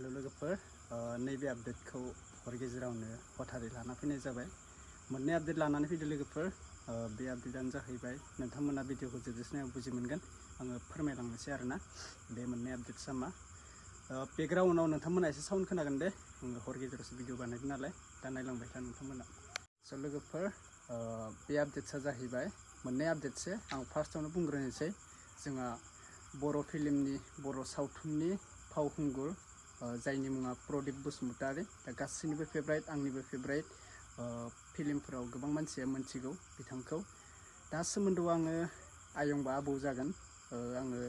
Hello लोगोफोर नैबे आपडेटखौ हर गेजेरावनो हथारै लाना फैनाय जाबाय। मोननै आपडेट लानानै फैदो लोगोफोर। बे आपडेटआनो जाहैबाय नोंथांमोना भिडिअखौ जोबजासिम बुजि मोनगोन आङो फोरमायलांनोसै आरोना। बे मोननै आपडेटसा मा बेकग्राउन्डआव नोंथांमोना एसे साउन्ड खोनागोन दे। आङो हर गेजेरावसो भिडिअ बानायदों नालाय दा नायलांबाय था नोंथांमोना। स' लोगोफोर बे आपडेटसा जाहैबाय मोननै आपडेटसो। आं फार्स्टआवनो बुंग्रोनोसै जोंहा बर' फिल्मनि बर' सावथुननि फावखुंगुर जायनि मुङा प्रदीप बसुमतारी। दा गासैनिबो फेभराइट आंनिबो फेभराइट फिल्मफोराव गोबां मानसिया मोनथिगौ बिथांखौ। दा सोमोन्दोआव आङो आयंबा आबौ जागोन। आङो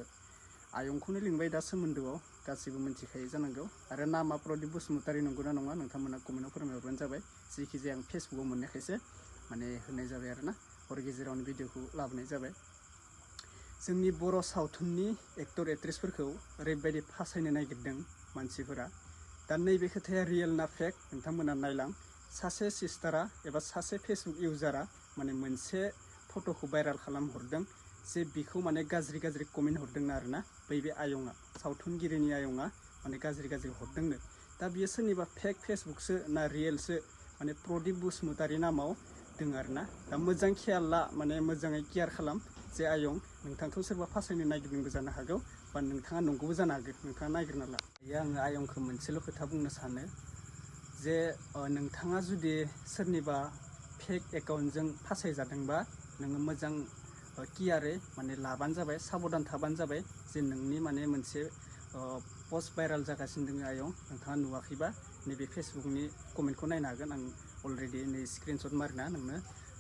आयंखौनो लिंबाय दा सोमोन्दोआव, गासैबो मोनथिखायो जानांगौ। आरो नामा प्रदीप बसुमतारी नंगौना नङा नोंथांमोना कमेन्टआव फोरमायहरबानो जाबाय। जिखिजाया आं फेसबुकआव मोननायखायसो माने होनाय जाबाय आरोना, हर गेजेरावनो भिडिअखौ लाबोनाय जाबाय। जोंनि बर' सावथुननि एक्टर एक्ट्रेसफोरखौ ओरैबायदि फासायनो नागिरदों मानसिफोरा। दा नैबे खोथाया रियेल ना फेक नोंथांमोना नायलां। सासे सिस्टारा एबा सासे फेसबुक इउजारा माने मोनसे फट'खौ भाइराल खालामहरदों जे बिखौ माने गाज्रि कमेन्ट हरदोंनो आरोना। बे आयंआ, सावथुनगिरिनि आयंआ माने गाज्रि हरदोंनो। दा बियो सोरनिबा फेक फेसबुकसो ना रियेलसो माने प्रदीप बसुमतारी नामाव दङ आरोना। दा मोजां खेयाल ला, माने मोजाङै केयार खालाम जे आयं नोंथांखौ सोरबा फासायनो नागिरदोंबो जानो हागौ, बा नोंथाङा नंगौबो जानो हागौ। नोंथाङा नागिरना ला। आङो आयंखौ मोनसेल' खोथा बुंनो सानो जे नोंथाङा जुदि सोरनिबा फेक एकाउन्टजों फासायजादोंबा नोङो मोजां केयारै माने लाबानो जाबाय, साबधान थाबानो जाबाय जे नोंनि माने मोनसे पस्ट भाइराल जागासिनो दङ आयं। नोंथाङा नुवाखैबा नैबे फेसबुकनि कमेन्टखौ नायनो हागोन। आं अलरेडि नै स्क्रिनशट मारिना नोंनो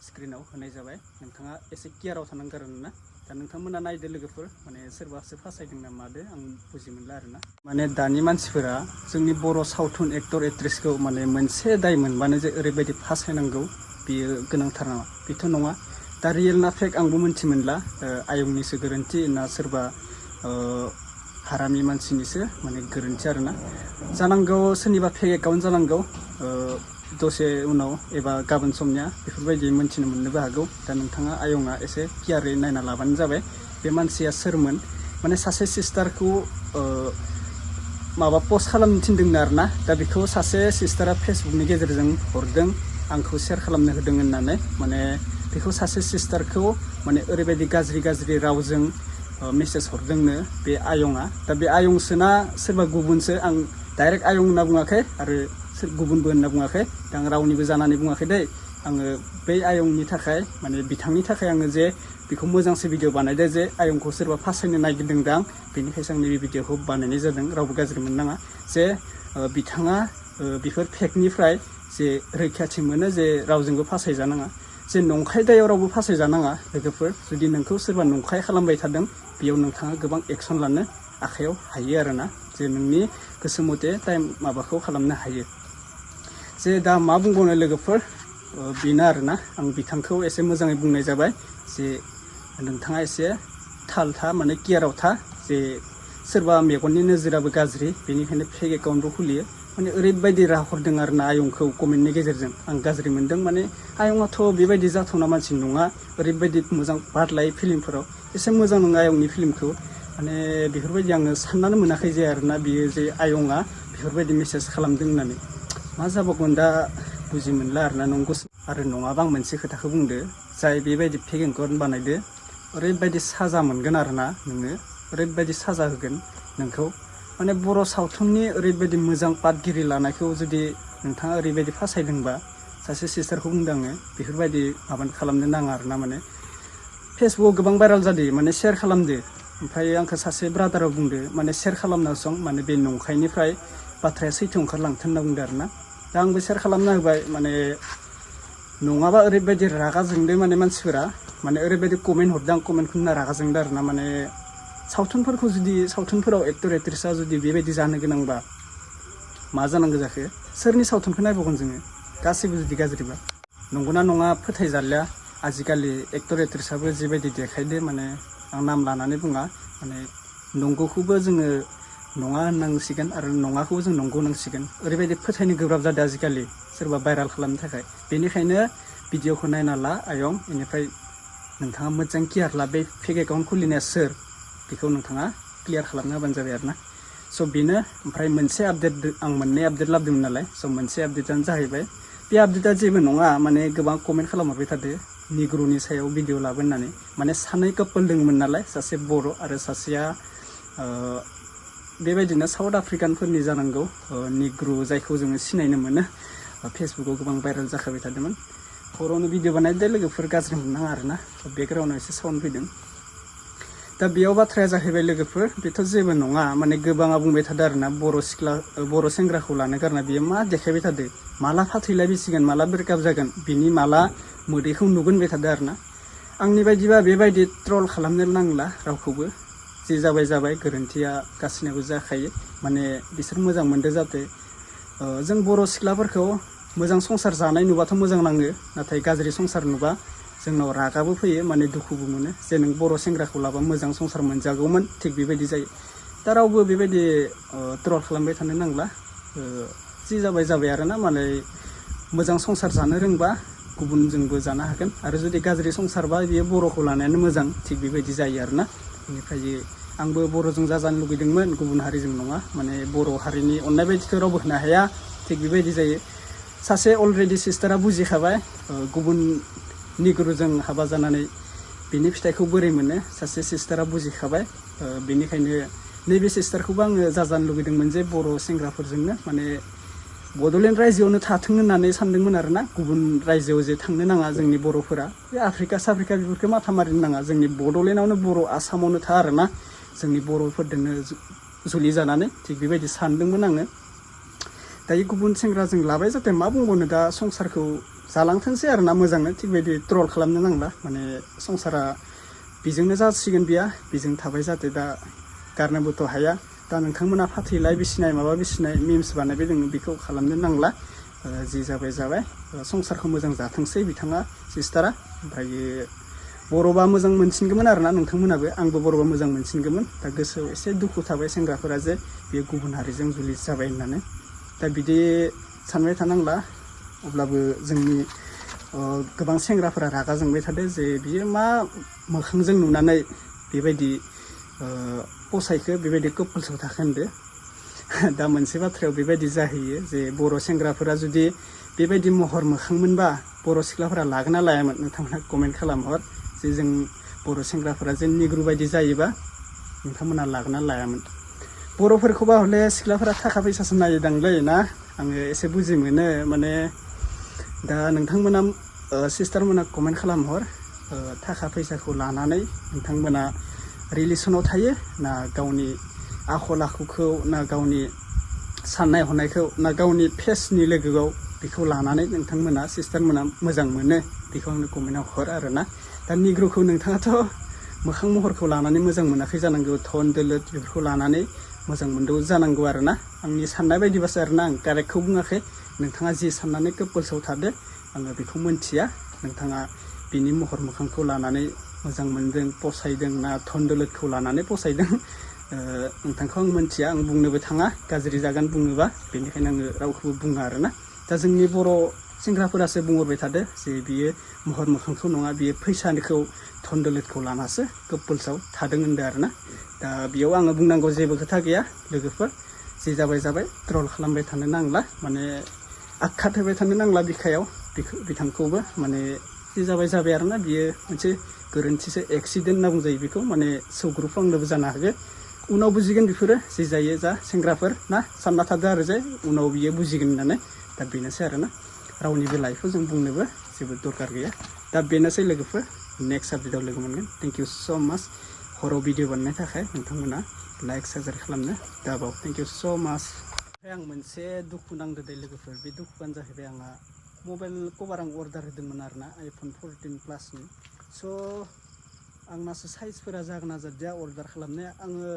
स्क्रिनाव होनाय जाबाय। नोंथाङा एसे केयाराव थानांगौ आरोना। दा नोंथांमोना नायदो लोगोफोर, माने सोरबासो फासायदों ना मादो आं बुजि मोनला आरोना। माने दानि मानसिफोरा जोंनि बर' सावथुन एक्टर एक्ट्रेसखौ माने मोनसे दाय मोनबानो जे ओरैबायदि फासायनांगौ बियो गोनांथार नामा? बेथ' नङा। दा रियेल ना फेक आंबो मिन्थि मोनला। आयंनिसो गोरोन्थि ना सोरबा हारामि मानसिनिसो माने गोरोन्थि आरोना। जानांगौ सोरनिबा फेक एकाउन्ट जानांगौ। दसे उनाव एबा गाबोन समनिया बेफोरबायदि मोनथिनो मोननोबो हागौ। दा नोंथाङा आयंआ एसे केयारै नायना लाबानो जाबाय बे मानसिया सोरमोन। माने सासे सिस्टारखौ माबा पस्ट खालामनो थिनदोंनो आरोना। दा बेखौ सासे सिस्टारा फेसबुकनि गेजेरजों हरदों आंखौ सेयार खालामनो होदों होननानै। माने बेखौ सासे सिस्टारखौ माने ओरैबायदि गाज्रि रावजों मेसेज हरदोंनो बे आयंआ। दा बे आयंसोना सोरबा गुबुनसो, आं डाइरेक्ट आयं होनना बुङाखै आरो गुबुनबो होनना बुङाखै। दा आं रावनिबो जानानै बुङाखै दै। आङो बै आयंनि थाखाय माने बिथांनि थाखाय आङो जे बेखौ मोजांसो भिडिअ बानायदो जे आयंखौ सोरबा फासायनो नागिरदोंदां, बेनिखायसो आं नैबे भिडिअखौ बानायनाय जादों। रावबो गाज्रि मोननाङा जे बिथाङा बेफोर फेकनिफ्राय जे रैखाथि मोनो, जे रावजोंबो फासायजानाङा, जे नंखाय दायाव रावबो फासायजानाङा लोगोफोर। जुदि नोंखौ सोरबा नंखाय खालामबाय थादों बेयाव नोंथाङा गोबां एक्सन लानो आखायाव हायो आरोना, जे नोंनि गोसो मथे टाइम माबाखौ खालामनो हायो। जे दा मा बुंबावनो लोगोफोर, बेनो आरोना। आं बिथांखौ एसे मोजाङै बुंनाय जाबाय जे नोंथाङा एसे थाल था, माने केयाराव था। जे सोरबा मेगननि नोजोराबो गाज्रि, बेनिखायनो फेक एकाउन्टबो खुलियो। माने ओरैबायदि राहा हरदों आरोना आयंखौ कमेन्टनि गेजेरजों। आं गाज्रि मोनदों। माने आयंआथ' बेबायदि जाथावना मानसि नङा, ओरैबायदि मोजां पार्ट लायो फिल्मफोराव। एसे मोजां नङा आयंनि फिल्मखौ। माने बेफोरबायदि आङो साननानै मोनाखै जे आरोना बियो जे आयंआ बेफोरबायदि मेसेज खालामदों होननानै। मा जाबावगोन दा बुजि मोनला आरोना। नंगौ आरो नङाबा आं मोनसे खोथाखौ बुंदो, जाय बेबायदि फेक एकाउन्ट बानायदो ओरैबायदि साजा मोनगोन आरोना नोङो, ओरैबायदि साजा होगोन नोंखौ। माने बर' सावथुननि ओरैबायदि मोजां पार्टगिरि लानायखौ जुदि नोंथाङा ओरैबायदि फासायदोंबा, सासे सिस्टारखौ बुंदों आङो, बेफोरबायदि माबानो खालामनो नाङा आरोना। माने फेसबुकआव गोबां भाइराल जादों, माने सेयार खालामदो। ओमफ्राय आंखौ सासे ब्रादाराव बुंदो माने सेयार खालामना सं, माने बे नंखायनिफ्राय बाथ्राया सैथो ओंखारलांथों होनना बुंदो आरोना। दा आंबो सेयार खालामना होबाय। माने नङाबा ओरैबायदि रागा जोंदों माने मानसिफोरा, माने ओरैबायदि कमेन्ट हरदों, आं कमेन्टखौ होनना रागा जोंदों आरोना। माने सावथुनफोरखौ जुदि सावथुनफोराव एक्टर एक्ट्रेसआ जुदि बेबायदि जानो गोनांबा मा जानांगौ जाखो? सोरनि सावथुनखौ नायबावगोन जोङो? गासैबो जुदि गाज्रिबा। नंगौना नङा फोथायजालिया। आजिखालि एक्टर एक्ट्रेसआबो जिबायदि देखायदो, माने आं नाम लानानै बुङा, माने नंगौखौबो जोङो नङा होननांसिगोन आरो नङाखौबो जों नंगौ होननांसिगोन। ओरैबायदि फोथायनो गोब्राब जादों आजिखालि सोरबा भाइराल खालामनो थाखाय। बेनिखायनो भिडिअखौ नायना ला आयं, बेनिफ्राय नोंथाङा मोजां केयार ला। बे फेक एकाउन्ट खुलिनाया सोर बेखौ नोंथाङा क्लियार खालामना होबानो जाबाय आरोना। स' बेनो ओमफ्राय मोनसे आपडेट आं मोननै आपडेट लाबोदोंमोन नालाय स' मोनसे आपडेटआनो जाहैबाय बे आपडेटआ जेबो नङा माने गोबां कमेन्ट खालामहरबाय थादो निग्र'नि सायाव भिडिअ लाबोन होननानै माने सानै कापोल दंमोन नालाय सासे बर' आरो सासेया बेबायदिनो साउथ आफ्रिकानफोरनि जानांगौ निग्र' जायखौ जोङो सिनायनो मोनो फेसबुकाव गोबां भाइरेल जाखाबाय थादोंमोन हरावनो भिडिअ बानायदो लोगोफोर गाज्रि मोननाङा आरोना बेकग्राउन्डआव एसे साउन्ड फैदों दा बेयाव बाथ्राया जाहैबाय लोगोफोर बेथ' जेबो नङा माने गोबाङा बुंबाय थादों आरोना बर' सेंग्राखौ लानो गारना बियो मा देखायबाय थादों माला फाथैलाय बिसिगोन माला ब्रेकआप जागोन बिनि माला मोदैखौ नुगोन बाय थादों आरोना आंनि बायदिबा बेबायदि ट्रल खालामनो नांला रावखौबो जे जाबाय गोरोन्थिया गासिनाबो जाखायो माने बिसोर मोजां मोनदो जाहाथे जों बर' सिख्लाफोरखौ मोजां संसार जानाय नुबाथ' मोजां नाङो नाथाय गाज्रि संसार नुबा जोंनाव रागाबो फैयो माने दुखुबो मोनो जे नों बर' सेंग्राखौ लाबा मोजां संसार मोनजागौमोन थिग बेबायदि जायो दा रावबो बेबायदि ट्रल खालामबाय थानो नांला जि जाबाय आरोना माने मोजां संसार जानो रोंबा गुबुनजोंबो जानो हागोन आरो जुदि गाज्रि संसारबा बियो बर'खौ लानायानो मोजां थिग बेबायदि जायो आरोना बेनिफ्राय आंबो बर'जों जाजानो लुगैदोंमोन गुबुन हारिजों नङा माने बर' हारिनि अननाय बायदिथ' रावबो होनो हाया थिग बेबायदि जायो सासे अलरेडि सिस्टारा बुजिखाबाय गुबुन निग्र'जों हाबा जानानै बिनि फिथाइखौ बोरै मोनो सासे सिस्टारा बुजिखाबाय बेनिखायनो नैबे सिस्टारखौबो आङो जाजानो लुगैदोंमोन जे बर' सेंग्राफोरजोंनो माने बड'लेण्ड रायजोआवनो थाथों होननानै सानदोंमोन आरोना गुबुन रायजोआव जे थांनो नाङा जोंनि बर'फोरा बे आफ्रिका साफ्रिका बेफोरखौ माथा मारिनो नाङा जोंनि बड'लेण्डआवनो बर' आसामावनो था आरोना जोंनि बर'फोरजोंनो जुलि जानानै थिग बेबायदि सानदोंमोन आङो दायो गुबुन सेंग्राजों लाबाय जाहाथे मा बुंबावनो दा संसारखौ जालांथोंसै आरोना मोजांनो थिग बेबायदि ट्रल खालामनो नांला माने संसारा बेजोंनो जासिगोन बेजों थाबाय जाहाथे दा गारनोबोथ' हाया दा नोंथांमोना फाथैलाय बिसिनाय माबा बिसिनाय मिम्स बानायबाय दों बेखौ खालामनो नांला जि जाबाय संसारखौ मोजां जाथोंसै बिथाङा सिस्टारा ओमफ्रायो बर'बा मोजां मोनसिनगौमोन आरोना नोंथांमोनाबो आंबो बर'बा मोजां मोनसिनगौमोन दा गोसोआव एसे दुखु थाबाय सेंग्राफोरा जे बेयो गुबुन हारिजों जुलि जाबाय होननानै दा बिदि सानबाय थानांला अब्लाबो जोंनि गोबां सेंग्राफोरा रागा जोंबाय थादों जे बियो मा मोखांजों नुनानै बेबायदि फसायखो बेबायदि कापोल्सआव थाखो होनदो दा मोनसे बाथ्रायाव बेबायदि जाहैयो जे बर' सेंग्राफोरा जुदि बेबायदि महर मोखांमोनबा बर' सिख्लाफोरा लागोना लायामोन नोंथांमोना कमेन्ट खालामहर जे जों बर' सेंग्राफोरा जे निग्रु बायदि जायोबा नोंथांमोना लागोना लायामोन बर'फोरखौबा हले सिख्लाफोरा थाखा फैसासो नायोदांलै ना आङो एसे बुजि मोनो माने दा नोंथांमोना सिस्टारमोना कमेन्ट खालामहर थाखा फैसाखौ लानानै नोंथांमोना रिलेसनाव थायो ना गावनि आखल आखुखौ ना गावनि साननाय हनायखौ ना गावनि फेसनि लोगोआव बेखौ लानानै नोंथांमोना सिस्टारमोना मोजां मोनो बेखौ आंनो कमेन्टआव हर आरोना दा निग्र'खौ नोंथाङाथ' मोखां महरखौ लानानै मोजां मोनाखै जानांगौ धन दोलोद बेफोरखौ लानानै मोजां मोनदों जानांगौ आरोना आंनि साननाय बायदिबासो आरोना आं कारेक्टखौ बुङाखै नोंथाङा जि साननानै कापोल्सआव थादो आङो बेखौ मोनथिया नोंथाङा बिनि महर मोखांखौ लानानै मोजां मोनदों फसायदों ना धन दोलोदखौ लानानै फसायदों नोंथांखौ आं मोनथिया आं बुंनोबो थाङा गाज्रि जागोन बुङोबा बेनिखायनो आङो रावखौबो बुङा आरोना दा जोंनि बर' सेंग्राफोरासो बुंहरबाय थादो जे बियो महर मोखांखौ नङा बियो फैसाखौ धन दोलोदखौ लानासो कापोल्सआव थादों होनदों आरोना दा बेयाव आङो बुंनांगौ जेबो खोथा गैया लोगोफोर जे जाबाय ट्रल खालामबाय थानो नांला माने आघात होबाय थानो नांला बिखायाव बिथांखौबो माने जे जाबाय आरोना बियो मोनसे गोरोन्थिसो एक्सिडेन्ट होनना बुंजायो बेखौ माने सौग्रुफ्लांनोबो जानो हागौ उनाव बुजिगोन बेफोरो जे जायो जा सेंग्राफोर ना सानना थादो आरो जे उनाव बियो बुजिगोन होननानै दा बेनोसै आरोना रावनिबो लाइफखौ जों बुंनोबो जेबो दरकार गैया दा बेनोसै लोगोफोर नेक्स्ट आपडेटआव लोगो मोनगोन थेंक इउ स' माच हराव भिडिअ बानायनो थाखाय नोंथांमोना लाइक साबस्क्राइब खालामनो दाबाव थेंक इउ स' माच ओमफ्राय आं मोनसे दुखु नांदो दे लोगोफोर बे दुखुआनो जाहैबाय आंहा मबाइल कभार आं अर्डार होदोंमोन आरोना आइफन 14 प्लासनि स' आंनासो साइजफोरा जागोन ना जादिया अर्डार खालामनाया आङो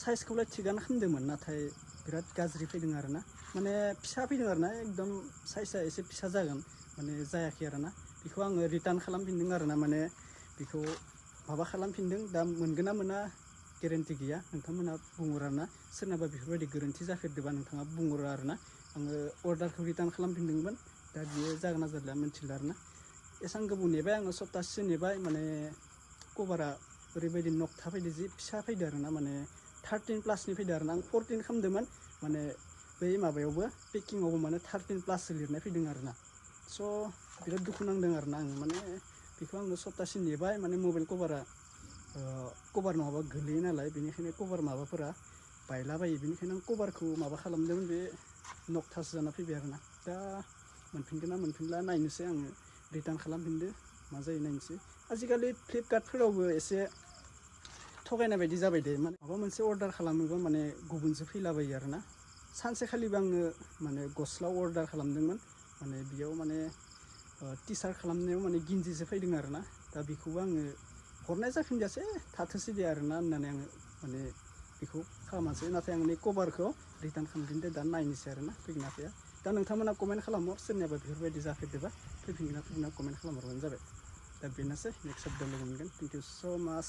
साइजखौलाय थिगानो खालामदोंमोन नाथाय बिराद गाज्रि फैदों आरोना माने फिसा फैदों आरोना एकदम साइजआ एसे फिसा जागोन माने जायाखै आरोना बेखौ आङो रिटार्न खालामफिनदों आरोना माने बेखौ माबा खालामफिनदों दा मोनगोन ना मोना गेरेन्टि गैया नोंथांमोना बुंहर आरोना सोरनाबा बेफोरबायदि गोरोन्थि जाफेरदोंबा नोंथाङा बुंहरो आरोना आङो अर्डारखौ रिटार्न खालामफिनदोंमोन दा बियो जागोन ना जादिया मिथिला आरोना एसां गोबाव नेबाय आङो सप्तासेसो नेबाय माने कभारा ओरैबायदि नकथा फैदो जि फिसा फैदो आरोना माने 13 प्लासनि फैदों आरो ना आं 14 खालामदोंमोन माने बै माबायावबो पेकिंआवबो माने 13 प्लास लिरनाय फैदों आरो ना स' बिराद दुखु नांदों आरो ना आङो माने बेखौ आङो सप्तासे नेबाय माने मबाइल कभारा कभार नङाबा गोलैयो नालाय बेनिखायनो कभार माबाफोरा बायलाबायो बेनिखायनो आं कभारखौ माबा खालामदोंमोन बे नकटासो जाना फैबाय आरो ना दा मोनफिनगोन ना मोनफिनला नायनोसै आङो रिटार्न खालामफिनदो मा जायो नायनोसै आजिखालि फ्लिपकार्टफोरावबो एसे थगायनाय बायदि जाबाय दे माने माबा मोनसे अर्डार खालामोबा माने गुबुनसो फैलाबायो आरो ना सानसेखालिबो आङो माने गस्ला अर्डार खालामदोंमोन माने बेयाव माने टि सार्ट खालामनायाव माने गिन्जिसो फैदों आरो ना दा बेखौबो आङो हरनाय जाफिनजासै थाथोंसै दे आरो ना होननानै आङो माने बेखौ खालामासै नाथाय आं नै कभारखौ रिटार्न खालामफिनदो दा नायनोसै आरो ना फैगोन ना फैया दा नोंथांमोना कमेन्ट खालामहर सोरनियाबा बेफोरबायदि जाफेरदोंबा फैफिनगोन ना फैफिना कमेन्ट खालामहरबानो जाबाय दा बेनोसै नेक्स्ट आपडेट लोगो मोनगोन थेंक इउ स' माच